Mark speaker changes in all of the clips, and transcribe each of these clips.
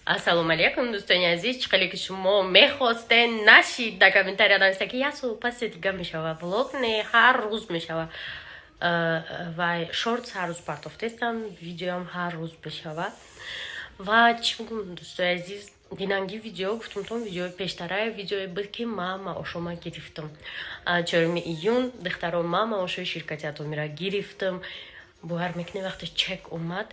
Speaker 1: Ассалому алайкум, дӯстони азиз. Чӣ хеле ки шумо мехостен, нашид, дар комментария нависта, ки як сол пасе дига мешава влог. Не, ҳар рӯз мешава. Ва шортс ҳар рӯз партофтестам, видеоам ҳар рӯз мешава. Ва чӣ бигӯм, дӯстои азиз, динанги видео гуфтумтон, видеои пештарае, видеое буд, ки ман маошома гирифтам 4 июн. Духтаро, ман маошои ширкати Атомира гирифтам. Бовар мекунед, вақте чек омад,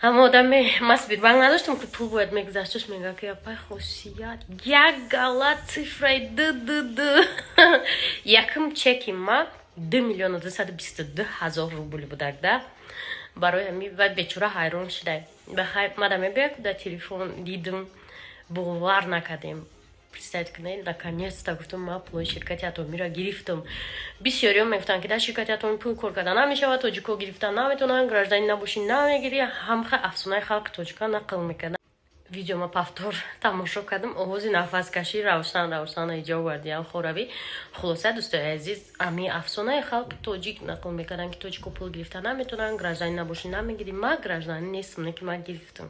Speaker 1: ҳама одаме, ман Сбербанк надоштам, ки пул бояд мегузашташ, мега ки апай Хосият, як гала цифраи д д д. Якум чеки ма 2 222 000 рубл будак да. Барои ҳами вай бечора ҳайрон шудай. Мада мебиёд, дар телефон дидум, бовар накардем. Представить кунед, наконец-то, гуфтам, ман пулои ширкати Атомиро гирифтам. Бисёриҳо мегуфтанд, ки дар ширкати Атоми пул кор карда намешавад, тоҷико гирифта наметавонанд, гражданин набошӣ намегирӣ. Ҳамха афсонаи халқи тоҷика нақл мекардам. Видеома повтор тамошо кардам, овози нафаскашӣ равшан равшан иҷо вардиям хоравӣ. Хулоса, дӯстои азиз, ами афсонаи халқи тоҷик нақл мекарданд, ки тоҷико пул гирифта наметавонанд, гражданин набошӣ намегирӣ. Ман гражданин нестам, не ки ман гирифтам.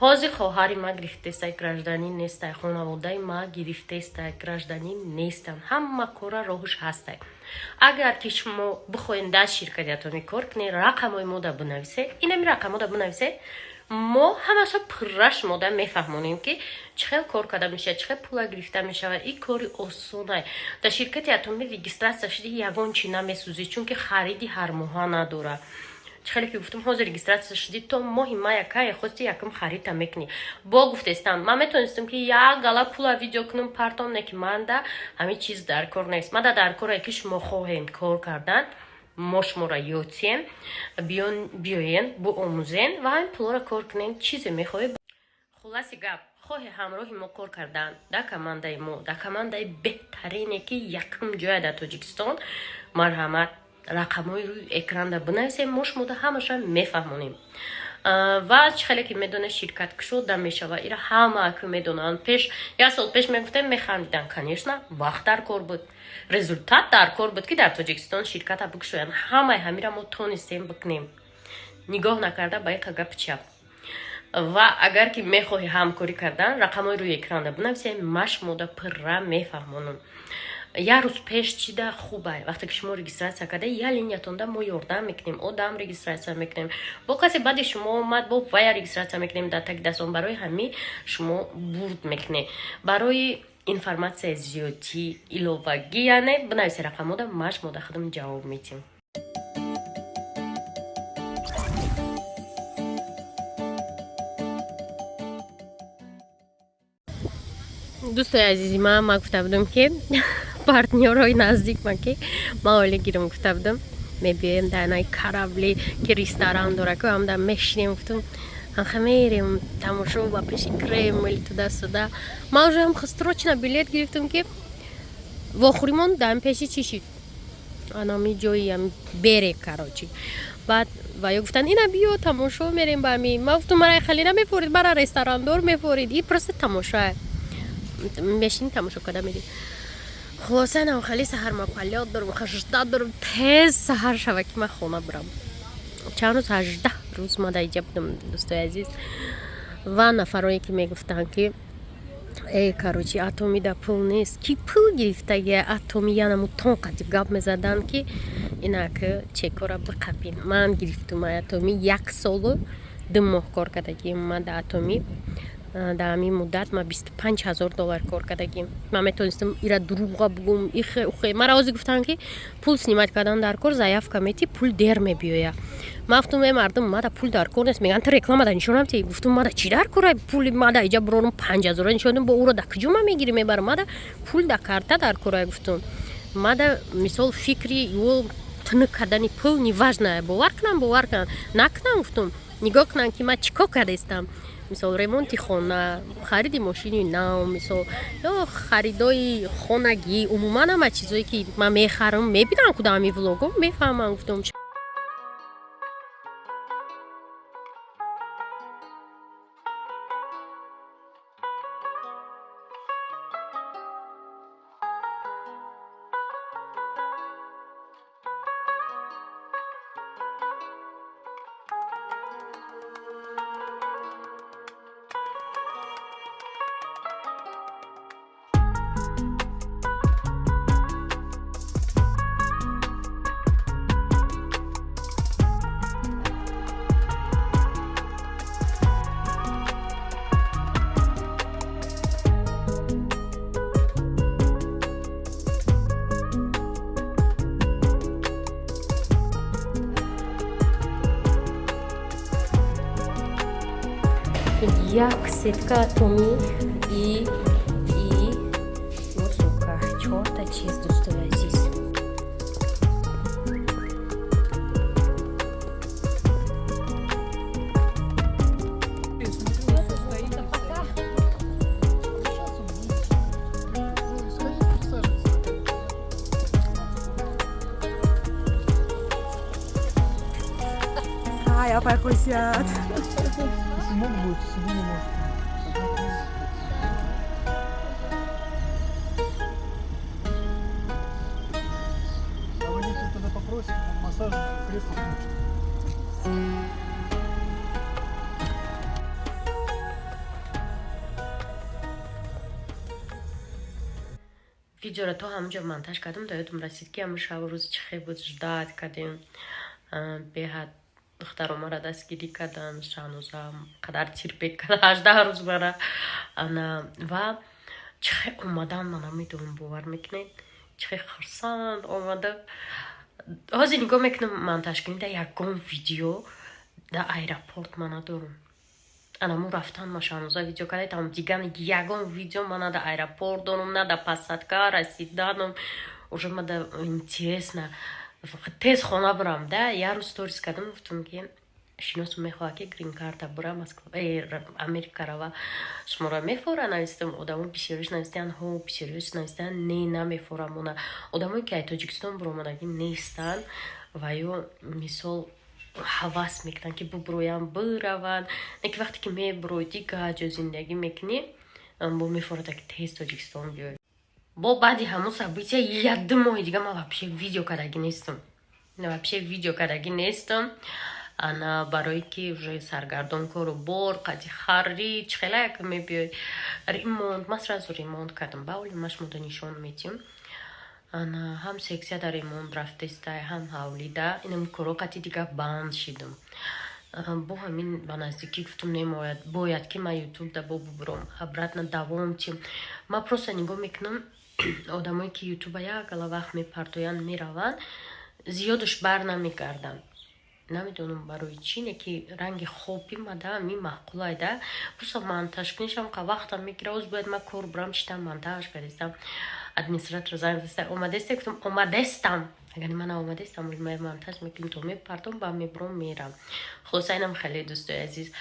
Speaker 1: Ҳозир хоҳари ма гирифтестай, гражданин нестай, хонаводаи ма гирифтестай, гражданин нестанд. Ҳама кора роҳш ҳастай. Агар ки шумо бихоҳед дар ширкати Атомӣ кор кунед, рақамҳои мода бинависе, инами рақамҳода бинависе, мо ҳамаша пурра шумода мефаҳмонем, ки чӣ хел кор карда мешавад, чӣ хел пула гирифта мешавад. Ин кори осонай. Дар ширкати Атомӣ регистрация шуди, ягон чи намесӯзӣ, чунки хариди ҳармоҳа надорад. Чӣ хеле ки гуфтам, ҳозир регистрация шудӣ, то моҳи мая кае хости якум харида мекунӣ. Бо гуфтестам, ман метавонистам, ки як гала пула видео кунам, партом, не ки манда ҳамин чиз дар кор нест. Манда дар коре, ки шумо хоҳем кор кардан, мо шуморо ётем, биёен, буомӯзен ва ҳамин пулоро кор кунем, чизе мехоҳед. Хулоси гап, хоҳе ҳамроҳи мо кор кардан дар командаи мо, дар командаи беҳтарине, ки якум ҷоя дар Тоҷикистон, марҳамат, рақамҳои рӯи экранда бинависем, мо шумода ҳамаша мефаҳмонем. Ва чӣ хеле ки медонед, ширкат кушода мешава, ира ҳама ку медонанд. Пеш, як сол пеш мегуфтем, механдидан. Конечно, вақт дар кор буд, результат дар кор буд, ки дар Тоҷикистон ширката бикушоянд. Ҳамаи ҳамира мо тонистем бикунем, нигоҳ накарда ба иқа гапи чап. Ва агар ки мехоҳӣ ҳамкорӣ кардан, рақамҳои рӯи экранда бинависем, ма шумода пурра мефаҳмонам. Як рӯз пеш чида хубай, вақте ки шумо регистрация карда, я линиятонда мо ёрдам мекунем, одам регистрация мекунем, бо касе баъди шумо омад, бо вая регистрация мекунем дар таги дастон. Барои ҳамин шумо бурд мекунед. Барои информатсияи зиёдтӣ, иловагӣ, яъне бинависе рақамода, ма шумода худам ҷавоб медиҳем. Дӯстои азизи ман, ман гуфта будам, ки партнёрҳои наздик ма, ки ман оила гирам, гуфта будам, мебиёем дар наи корабли, ки ресторан дора, ку ҳамда мешинем. Гуфтам, ҳамха мерем тамошо ба пеши Кремл, туда-сюда. Ман уже ҳам срочно билет гирифтам, ки вохӯримон дар пеши чӣ шид, анами ҷои берег, короче. Баъд ва ё гуфтанд, ина биё, тамошо мерем ба ами. Ман гуфтам, мара хеле намефорид, мара ресторандор мефорид, и просто тамошоа, мешини, тамошо карда мерӣ. Хулоса, нам хеле саҳар ма полёт дорам, 18 дорам, тез саҳар шава, ки ман хона бирам. Чанд рӯз, 18 рӯз ма дар иҷа будам, дӯстои азиз. Ва нафарое ки мегуфтанд, ки э, короче, Атомида пул нест, ки пул гирифтагия Атоми, янаму тон қадиб гап мезаданд, ки инак чекора биқапин. Ман гирифтум Атоми, як солу 2 моҳ кор кардагием ман дар Атоми. Дар ҳамин муддат ман 25 000 доллар кор кардагим. Ман метавонистам ира дурӯға бугум, ихе ухе. Мара ҳозир гуфтанд, ки пул снимать кардан дар кор, заявка мети, пул дер мебиёя. Ман гуфтам, э, мардум, мада пул дар кор нест. Мегӯянд, ту рекламада нишонам ти. Гуфтум, мада чӣ дар кора пули? Мада иҷа бурорум, 5000 нишонам, бо ӯро да куҷо ман мегирӣ, мебарам? Мада пул да карта дар кора. Гуфтум, мада мисол фикри ё тунук кардани пул неважно, бовар кунам, бовар кунам, накунам. Гуфтум, нигоҳ кунам, ки ман чӣ кор кардаистам, мисол ремонти хона, хариди мошини нав, мисол ё харидои хонагӣ, умуман ҳама чизое ки ман мехарам, мебинам, кудам ҳами влого мефаҳмам, гуфтум. Кунед, як сетка Атоми и сука, чорта чиз, дӯстои азиз.
Speaker 2: Ай, апай Хосият.
Speaker 3: Если много будет, сиденье может. А водитель тогда попросит, он массаж, кресло включит.
Speaker 1: Видеоро то ҳамонҷо монтаж кардам, да ёдам расид, ки ҳамн шабу рӯз чӣ хел буд, ждать кардем. Беҳад духтаро мара дастгирӣ карданд, Шаҳноза қадар терпеть карда 18 рӯз мара. Ана ва чӣ хел омадан, ман намедонам, бовар мекунед, чӣ хел хурсанд омада. Ҳозир нигоҳ мекунам, монтажкунӣ да ягон видео да аэропорт ман надорам. Анамо рафтан ма Шаҳноза видео карда там, дигар ягон видео ман на да аэропорт дорам, на да посадка расиданам. Уже мада интересно тез хона бурам да. Як рӯз сторис кардам, гуфтам, ки шиносу мехоҳад, ки грин-карта бура, Москва, Америка рава, шуморо мефора, навистам. Одамо бисёриш навистиянд ҳо, бисёриш навистиянд не, намефорамона. Одамое ки ай Тоҷикистон буромадагӣ нестанд ва ё мисол ҳавас мекунанд, ки бубуроянд, бираванд. Не ки вақте ки мебурои, дигар ҷо зиндагӣ мекунӣ, бо мефорада, ки тез Тоҷикистон биёй. Бо баъди ҳамун события як-ду моҳи дига ман вообще видео кардагӣ нестам, вообще видео кардагӣ нестам. Ана барое ки уже саргардон, кору бор, қади харид, чӣ хела як мебиёй, ремонт. Ман сразу ремонт кардам, ба оли ма шумода нишон медиҳам. Ана ҳам секцияда ремонт рафтестай, ҳам ҳавлида. Инам коро қати дига банд шидам. Бо ҳамин ба наздикӣ гуфтум, немояд, бояд ки ман ютубда бо бубуром, обратно давом тим. Ман просто нигоҳ мекунам, одамое ки ютуба як ала вақт мепартоянд, мераванд, зиёдаш бар намегарданд. Намедонам барои чӣ, не ки ранги хоби мада ми маъқулай да. Просто монтажкунишам қа вақтам мегира. Оз бояд ман кор бурам, читам, монтаж кардистам. Администратор занг заста: «Омадесте?» Гуфтам: «Омадестам». Агар ман омадестам, монтаж мекунем, то мепартом, ба мебуром, мерам. Хулоса, инам хеле, дӯстои азиз.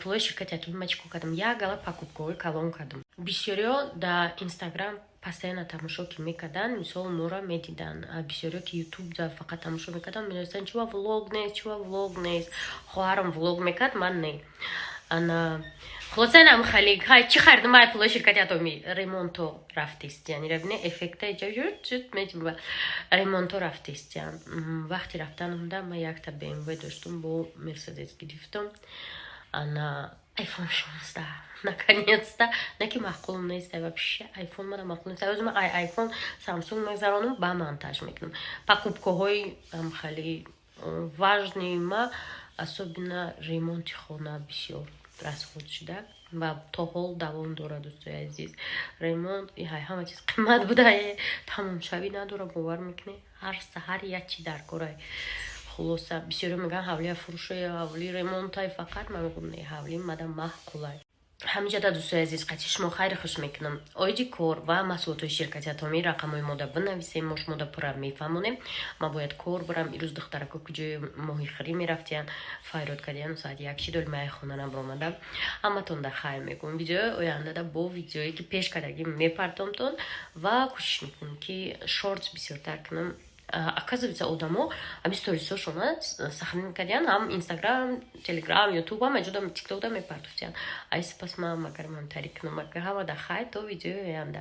Speaker 1: Пулои ширкати Атоми ма чӣ кор кардам? Як гала покупкаҳои калон кардам. Бисёриҳо дар Инстаграм постоянно тамошо ки мекарданд, мисол, моро медиданд. Бисёриҳо ки ютубда фақат тамошо мекарданд, менависанд: «Чува влог нест, чува влог нест?» Хоҳарам влог мекард, ман не. Ана хулоса, инам хеле. Чӣ харидам ай пулои ширкати Атоми? Ремонто рафтистиян, ира эффекта ҷа метиба. Ремонто рафтистиян. Вақти рафтанамда ман якта БМВ доштум, бо Мерседес гирифтам. Ана iPhone 16 наконец-то. Не ки маъқул нест вообще, iPhone мара маъқул нест. Ҳозир ман ай iPhone Samsung мегзаронам, ба монтаж мекунам. Покупкаҳои хеле важный ма, особенно ремонти хона, бисёр расход шуда ва то ҳол давом дорад, дӯстои азиз. Ремонт ҳама чиз қимат буда, тамомшавӣ надора, бовар мекунӣ, ҳар саҳар як чи дар корай. Хулоса, бисёриҳо мегӯянд: «Ҳавлия фурӯшая, ҳавли ремонтай фақат». Ман мегӯям: «Не, ҳавли мада маъқулай». Ҳамиҷада, дӯстои азиз, қатъи шумо хайри хуш мекунам. Оиди кор ва маҳсулотҳои ширкати Атомӣ рақамҳои мода бинависем, мо шумода пурра мефаҳмонем. Ман бояд кор бурам. Ирӯз духтарако куҷои моҳихӯрӣ мерафтиян, файрод кардиян, соати 1 шидоли май хона набаромадам. Ҳаматон да хайр мегӯм. Видеои ояндада бо видеое ки пеш кардагӣ мепартомтон ва кӯшиш мекунам, ки шортс бисёртар кунам. Оказывается, одамо ҳами сторисҳошона сохранить кардиян, ҳам Инстаграм, Телеграм, Ютуб, ҳама ҷода, Тиктокда мепартофтиян. Ай сипас ман магармам тари кунам. Ҳама да хайр, то видеои оянда.